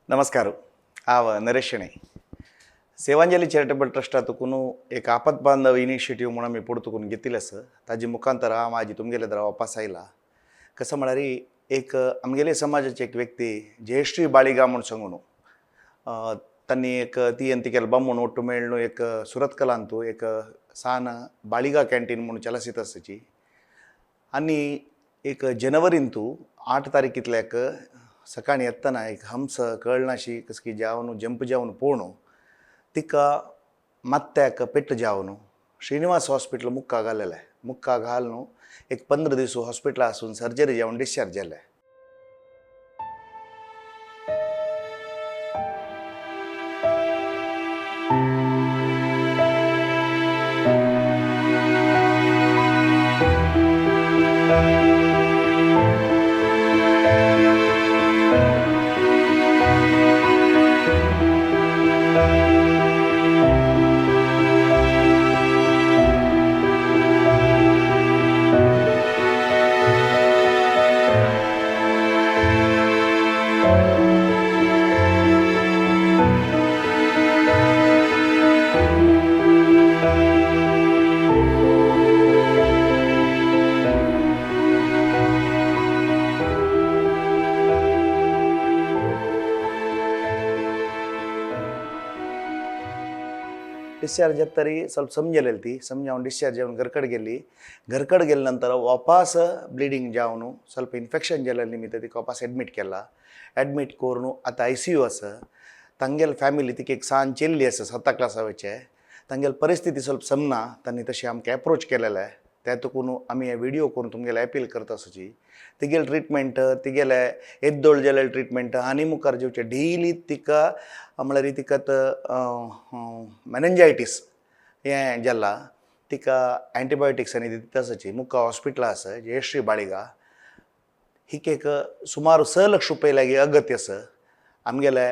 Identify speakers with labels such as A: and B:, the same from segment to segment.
A: नमस्कार. हांव नरेश शेणै. सेवांजली चॅरिटेबल ट्रस्टातून एक आपत बांधव इनिशिएटीव म्हणून आमी पुढतून घेतिल्लें आसा. ताजे मुखांतर हांव आजी तुमगेले दारा वापस आयला. कसं म्हळ्यार एक आमगेले समाजाचे एक व्यक्ती जयश्री बाळिगा म्हूण सांगून तांणी एक ती आनी तिगेले बामूण ಒಟ್ಟು ಮೇಳ್ನು एक सुरतकलांतू एक सान बाळिगा कॅन्टीन म्हणून चलसीत आसाची. आनी एक जनवरींतू 8 तारीखीतल्याक सकाळी येतना एक हंस कळनाशी कसकी जावन जंप जावन पोणू तिका मात्त्याक पेट्ट जावन श्रीनिवास हॉस्पिटल मुक्का घालेलें. मुक्का घालून एक 15 दीस हॉस्पिटला आसून सर्जरी जावन डिस्चार्ज जालें. डिस्चार्ज जातरी ಸ್ವಲ್ಪ समजेलेली ती समजावन डिस्चार्ज जावन घरकड गेली. घरकड गेले नंतर वापस ब्लिडींग जावन ಸ್ವಲ್ಪ इन्फेक्शन जाल्ले निमित्त तिका वापस एडमीट केला. एडमीट करून आतां आयसीयू आसा. तांगेले फॅमिली तिका एक सान चेल्ली आसा 7 क्लासा वयचे. तांगेली परिस्थिती ಸ್ವಲ್ಪ समना. तांणी तशें आमकां एप्रोच केलेलें. ते तुकून आमी हे व्हिडियो करून तुमगेले अपील करता आसूची. तिगेले ट्रिटमेंट, तिगेले येद्दोळ जालेले ट्रिटमेंट आनी मुखार जेवचे डेली तिका म्हळ्यार तिका मेनेंजायटीस हें जाला. तिका एंटीबायोटिक्स आनी दिता आसाची. मुक्का हॉस्पिटला आसा जयश्री बाळिगा. हिक एक सुमार 6 लक्ष रुपये लागीं अगत्य आसा. आमगेले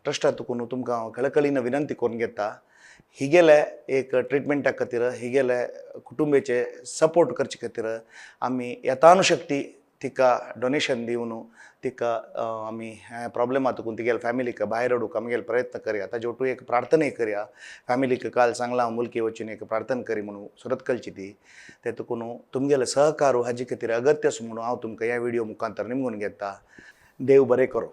A: ट्रस्टा तुकून तुमकां हांव कळकळीन विनंती करून घेता. हिगेले एक ट्रिटमेंटा खातीर, हिगेले कुटुंबेचे सपोर्ट करचे खातीर आमी यथानुशक्ती तिका डोनेशन दिवन तिका आमी ह्या प्रॉब्लेमा तुकून तिगेले फॅमिलीक भायर हाडूंक आमगेले प्रयत्न करया. ताजे ओटू एक प्रार्थनाय करया. फॅमिलीक काल सांगलां मुलकी वचून एक प्रार्थना करी म्हणून सुरत कलची ती. ते तुकून तुमगेले सहकार हाजे खातीर अगत्य आसा म्हणून हांव तुमकां ह्या व्हिडियो मुखांतर निमगून घेता. देव बरें करूं.